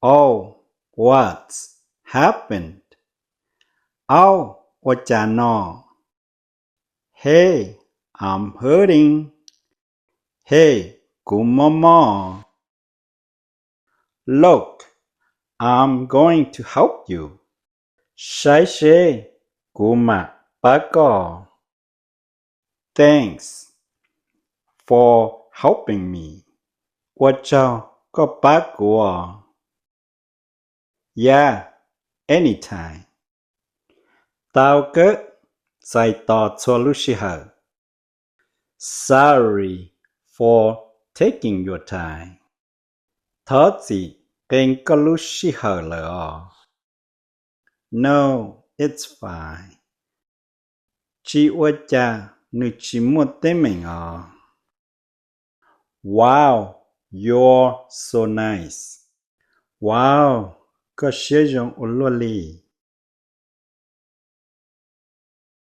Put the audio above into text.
Oh, what's happened? Au, ua cas no? Hey, I'm hurting. Hey, kuv mob mob. Look, I'm going to help you. Saib seb, kuv mam pab koj. Thanks for helping me. Ua tsaug koj pab kuv os. Yeah, anytime. Tau kawg, txais tos txhua lub sij hawm. Sorry for taking your time. Thov txim qee koj lub sij hawm lawm os. No, it's fine. Tsis ua cas, nws tsis muaj teeb meem os. Wow, you're so nice. Wow, koj siab zoo ua luaj li.